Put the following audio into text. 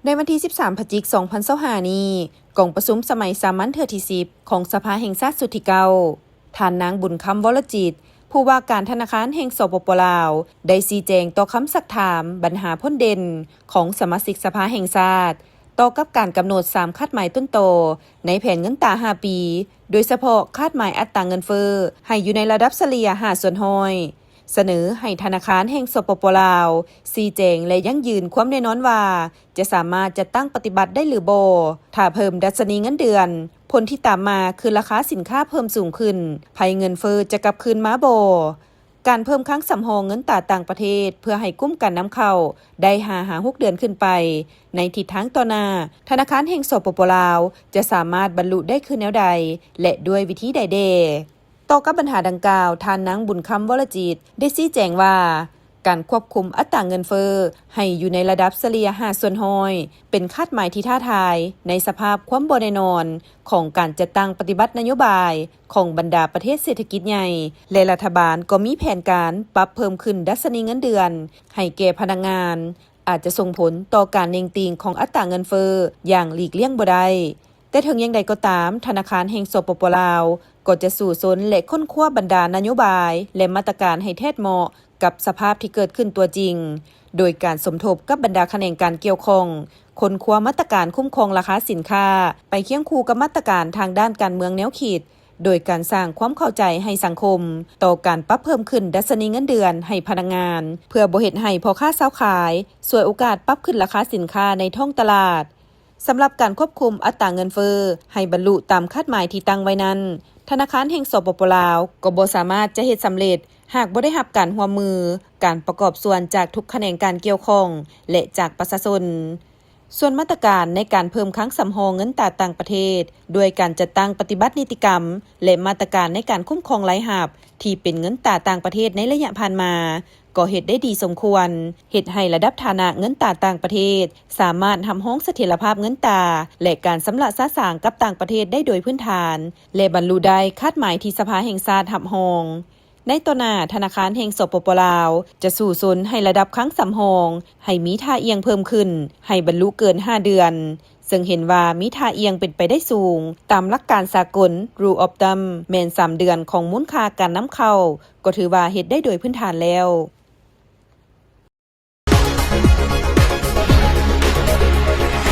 ໃນວັນທີສິບສາມ ພະຈິກ ສອງພັນຊາວຫ້ານີ້, ກອງປະຊຸມສະໄໝສາມັນເທື່ອທີສິບ ຂອງສະພາແຫ່ງຊາດຊຸດທີເກົ້າ, ທ່ານນາງ ບຸນຄຳ ວໍລະຈິດ ຜູ້ວ່າການທະນາຄານແຫ່ງ ສປປ ລາວ ໄດ້ຊີ້ແຈງຕໍ່ຄຳຊັກຖາມບັນຫາພົ້ນເດັ່ນຂອງສະມາຊິກສະພາແຫ່ງຊາດ ຕໍ່ກັບການກຳນົດສາມຄາດໝາຍຕົ້ນຕໍໃນແຜນເງິນຕາຫ້າປີ, ໂດຍສະເພາະຄາດໝາຍອັດຕາເງິນເຟີ້ໃຫ້ຢູ່ໃນລະດັບສະເລ່ຍຫ້າສ່ວນຮ້ອຍ, ສະເໜີໃຫ້ທະນາຄານແຫ່ງ ສປປ ລາວ ຊີ້ແຈງ ແລະ ຢັ້ງຢືນຄວາມແນ່ນອນວ່າ ຈະສາມາດຈັດຕັ້ງປະຕິບັດໄດ້ຫຼືບໍ່. ຖ້າເພີ່ມດັດຊະນີເງິນເດືອນ, ຜົນທີ່ຕາມມາຄືລາຄາສິນຄ້າເພີ່ມສູງຂຶ້ນ, ໄພເງິນເຟີ້ຈະກັບຄືນມາບໍ່? ການເພີ່ມຄັງສຳຮອງເງິນຕາຕ່າງປະເທດເພື່ອໃຫ້ກຸ້ມການນຳເຂົ້າໄດ້ຫ້າຫາຫົກເດືອນຂຶ້ນໄປ, ໃນທິດທາງຕໍ່ໜ້າ, ທະນາຄານແຫ່ງ ສປປ ລາວ ຈະສາມາດບັນລຸໄດ້ຄືແນວໃດ ແລະ ດ້ວຍວິທີໃດແດ່? ຕໍ່ກັບບັນຫາດັ່ງກ່າວ, ທ່ານນາງ ບຸນຄຳ ວໍລະຈິດ ໄດ້ຊີ້ແຈງວ່າ ການຄວບຄຸມອັດຕາເງິນເຟີ້ໃຫ້ຢູ່ໃນລະດັບສະເລ່ຍຫ້າສ່ວນຮ້ອຍ ເປັນຄາດໝາຍທີ່ທ້າທາຍໃນສະພາບຄວາມບໍ່ແນ່ນອນຂອງການຈັດຕັ້ງປະຕິບັດນະໂຍບາຍຂອງບັນດາປະເທດເສດຖະກິດໃຫຍ່ ແລະ ລັດຖະບານກໍມີແຜນການປັບເພີ່ມຂຶ້ນດັດຊະນີເງິນເດືອນໃຫ້ແກ່ພະນັກງານ, ອາດຈະສົ່ງຜົນຕໍ່ການເໜັງຕີງຂອງອັດຕາເງິນເຟີ້ຢ່າງຫຼີກລ່ຽງບໍ່ໄດ້. ແຕ່ເຖິງຢ່າງໃດກໍຕາມ, ທະນາຄານແຫ່ງ ສປປ ລາວ ກໍຈະສູ້ຊົນ ແລະ ຄົ້ນຄວ້າບັນດານະໂຍບາຍ ແລະ ມາດຕະການໃຫ້ແທດເໝາະກັບສະພາບທີ່ເກີດຂຶ້ນຕົວຈິງ, ໂດຍການສົມທົບກັບບັນດາຂະແໜງການກ່ຽວຂ້ອງ, ຄົ້ນຄວ້າມາດຕະການຄຸ້ມຄອງລາຄາສິນຄ້າ ໄປຄຽງຄູ່ກັບມາດຕະການທາງດ້ານການເມືອງແນວຄິດ, ໂດຍການສ້າງຄວາມເຂົ້າໃຈໃຫ້ສັງຄົມຕໍ່ການປັບເພີ່ມຂຶ້ນດັດຊະນີເງິນເດືອນໃຫ້ພະນັກງານ, ເພື່ອບໍ່ເຮັດໃຫ້ພໍ່ຄ້າຊາວຂາຍສວຍໂອກາດປັບຂຶ້ນລາຄາສິນຄ້າໃນທ້ອງຕະຫຼາດ. ສຳລັບການຄວບຄຸມອັດຕາເງິນເຟີ້ໃຫ້ບັນລຸຕາມຄາດໝາຍທີ່ຕັ້ງໄວ້ນັ້ນ, ທະນາຄານແຫ່ງ ສປປ ລາວ ກໍບໍ່ສາມາດຈະເຮັດສຳເລັດ ຫາກບໍ່ໄດ້ຮັບການຮ່ວມມື, ການປະກອບສ່ວນຈາກທຸກຂະແໜງການກ່ຽວຂ້ອງ ແລະ ຈາກປະຊາຊົນ. ສ່ວນມາດຕະການໃນການເພີ່ມຄັງສຳຮອງເງິນຕາຕ່າງປະເທດ ດ້ວຍການຈັດຕັ້ງປະຕິບັດນິຕິກຳ ແລະ ມາດຕະການໃນການຄຸ້ມຄອງລາຍຮັບທີ່ເປັນເງິນຕາຕ່າງປະເທດໃນໄລຍະຜ່ານມາ ກໍເຮັດໄດ້ດີສົມຄວນ, ເຮັດໃຫ້ລະດັບຖານະເງິນຕາຕ່າງປະເທດສາມາດຮັບຮອງສະຖຽນລະພາບເງິນຕາ ແລະ ການຊຳລະສະສາງກັບຕ່າງປະເທດໄດ້ໂດຍພື້ນຖານ ແລະ ບັນລຸໄດ້ຄາດໝາຍທີ່ສະພາແຫ່ງຊາດຮັບຮອງ. ໃນຕໍ່ໜ້າ, ທະນາຄານແຫ່ງ ສປປ ລາວ ຈະສູ້ຊົນໃຫ້ລະດັບຄັງສຳຮອງໃຫ້ມີທ່າອ່ຽງເພີ່ມຂຶ້ນ, ໃຫ້ບັນລຸເກີນຫ້າເດືອນ, ເຊິ່ງເຫັນວ່າມີທ່າອ່ຽງເປັນໄປໄດ້ສູງ, ຕາມຫຼັກການສາກົນ Rule of Thumb ແມ່ນສາມເດືອນຂອງມູນຄ່າການນຳເຂົ້າ ກໍຖືວ່າເຮັດໄດ້ໂດຍພື້ນຖານແລ້ວ.